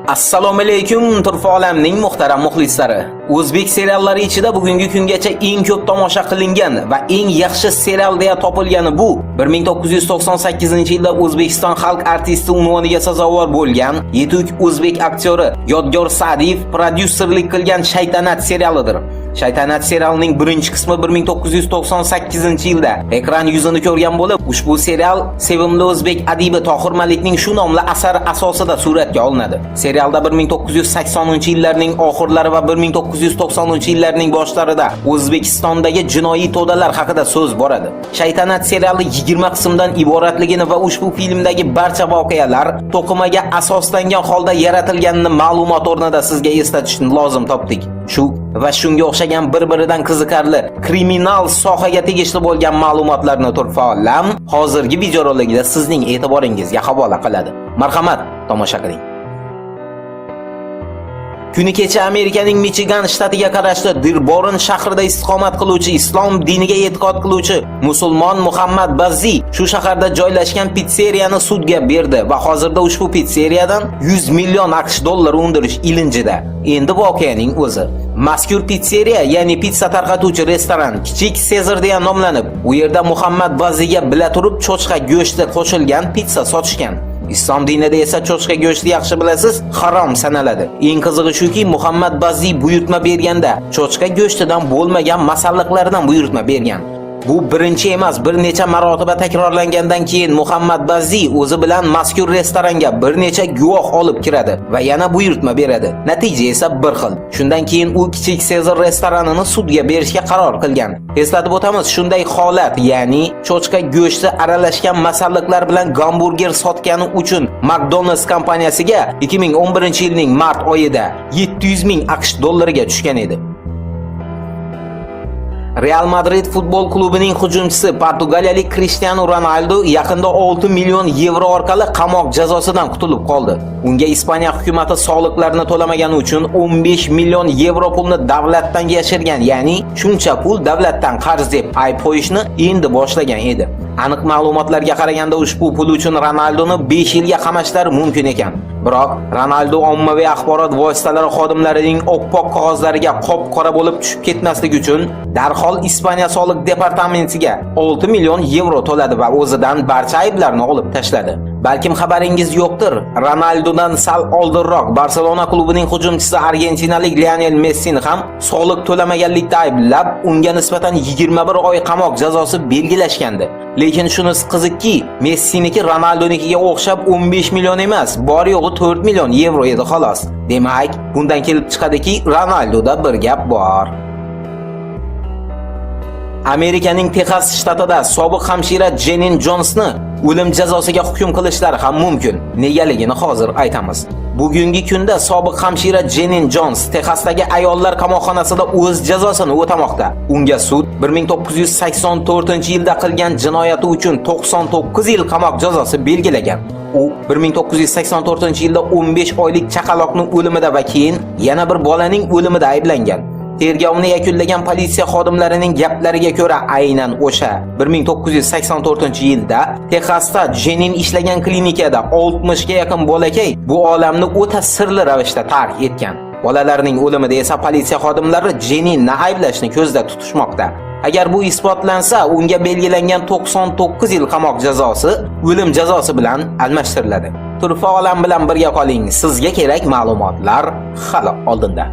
Assalomu alaykum, Turfa olamning muhtaram muxlislari. O'zbek seriallari ichida bugungi kungacha eng ko'p tomosha qilingan va eng yaxshi serial deya topilgani bu 1998-yilda O'zbekiston xalq artisti unvoniga sazovor bo'lgan yetuk o'zbek aktyori Yodgor Sa'diyev prodyuserlik qilgan Shaytanat serialidir. Shaytanat serialining birinchi qismi 1998-yilda ekran yuzini ko'rgan bo'lib, ushbu serial sevimli o'zbek adibi Tohir Malikning shu nomli asari asosida suratga olinadi. Serialda 1980-yillarning oxirlari va 1990-yillarning boshlarida O'zbekistondagi jinoiy to'dalar haqida so'z boradi. Shaytanat seriali 20 qismdan iboratligini va ushbu filmdagi barcha voqealar to'qimaga asoslangan holda yaratilganini ma'lumot o'rnida sizga eslatishni lozim topdik. Shu va shunga o'xshagan bir-biridan qiziqarli kriminal sohaga tegishli bo'lgan ma'lumotlarni Turfa olam hozirgi videorolikda sizning e'tiboringizga havola qiladi. Marhamat, tomosha qiling. Kuni kecha Amerikaning Michigan shtatiga qarashli Dirborn shahrida istiqomat qiluvchi, islom diniga e'tiqod qiluvchi musulmon Muhammad Bazzi shu shaharda joylashgan pitseriyani sudga berdi va hozirda ushbu pitseriyadan 100 million AQSh dollari undirish ilinjida. Endi voqeaning o'zi. Mazkur pitseriya, ya'ni pitsa tarqatuvchi restoran Kichik Sezar deya nomlanib, u yerda Muhammad Bazziga bila turib cho'chqa go'shti qo'shilgan pitsa sotishgan. Islom dinida esa cho'chqa go'shti, yaxshi bilasiz, harom sanaladi. Eng qizig'i shuki, Muhammad Bazzi buyurtma berganda cho'chqa go'shtidan bo'lmagan masalliqlardan buyurtma bergan. Bu birinchi emas, bir necha marotaba takrorlangandan keyin Muhammad Bazzi o'zi bilan mazkur restoranga bir necha guvoh olib kiradi va yana buyurtma beradi. Natija esa bir xil. Shundan keyin u Kichik Sezar restoranini sudga berishga qaror qilgan. Eslatib o'tamiz, shunday holat, ya'ni cho'chqa go'shti aralashgan masalliqlar bilan gamburger sotgani uchun McDonald's kompaniyasiga 2011-yilning mart oyida 700 ming AQSh dollariga tushgan edi. Real Madrid futbol klubining hujumchisi portugaliyalik Cristiano Ronaldo yaqinda 6 million yevro orqali qamoq jazosidan qutulib qoldi. Unga Ispaniya hukumati soliqlarni to'lamagani uchun 15 million yevro pulni davlatdan yashirgan, ya'ni shuncha pul davlatdan qarz deb ayb qo'yishni endi boshlagan edi. Aniq ma'lumotlarga qaraganda, ushbu pul uchun Ronaldoni 5 yilga qamashlari mumkin ekan. Biroq Ronaldo ommaviy axborot vositalari xodimlarining oppoq qog'ozlariga qop-qora bo'lib tushib ketmasligi uchun darhol Ispaniya soliq departamentiga 6 million yevro to'ladi va o'zidan barcha ayblarni olib tashladi. Balkim xabaringiz yo'qdir, Ronaldodan sal oldinroq Barselona klubining hujumchisi argentinalik Lionel Messini ham soliq to'lamaganlikda ayblab, unga nisbatan 21 oy qamoq jazosi belgilashgandi. Lekin shunisi qiziqki, Messiniki Ronaldonikiga o'xshab 15 million emas, bor yo'g'i 4 million yevro edi xolos. Demak, bundan kelib chiqadiki, Ronaldoda bir gap bor. Amerikaning Texas shtatida sobiq hamshira Jenin Jonsni o'lim jazosiga hukm qilishlari ham mumkin. Negaligini hozir aytamiz. Bugungi kunda sobiq hamshira Jenin Jons Texasdagi ayollar qamoqxonasida o'z jazosini o'tamoqda. Unga sud 1984-yilda qilgan jinoyati uchun 99 yil qamoq jazosi belgilagan. U 1984-yilda 15 oylik chaqaloqning o'limida va keyin yana bir bolaning o'limida ayblangan. Tergovni yakunlagan politsiya xodimlarining gaplariga ko'ra, aynan o'sha 1984-yilda Texasda Jenin ishlagan klinikada 60 ga yaqin bolakay bu olamni o'ta sirli ravishda tark etgan. Bolalarning o'limida esa politsiya xodimlari Jeninni ayblashni ko'zda tutishmoqda. Agar bu isbotlansa, unga belgilangan 99 yil qamoq jazosi o'lim jazosi bilan almashtiriladi. Turfa olam bilan birga qoling. Sizga kerak ma'lumotlar hali oldinda.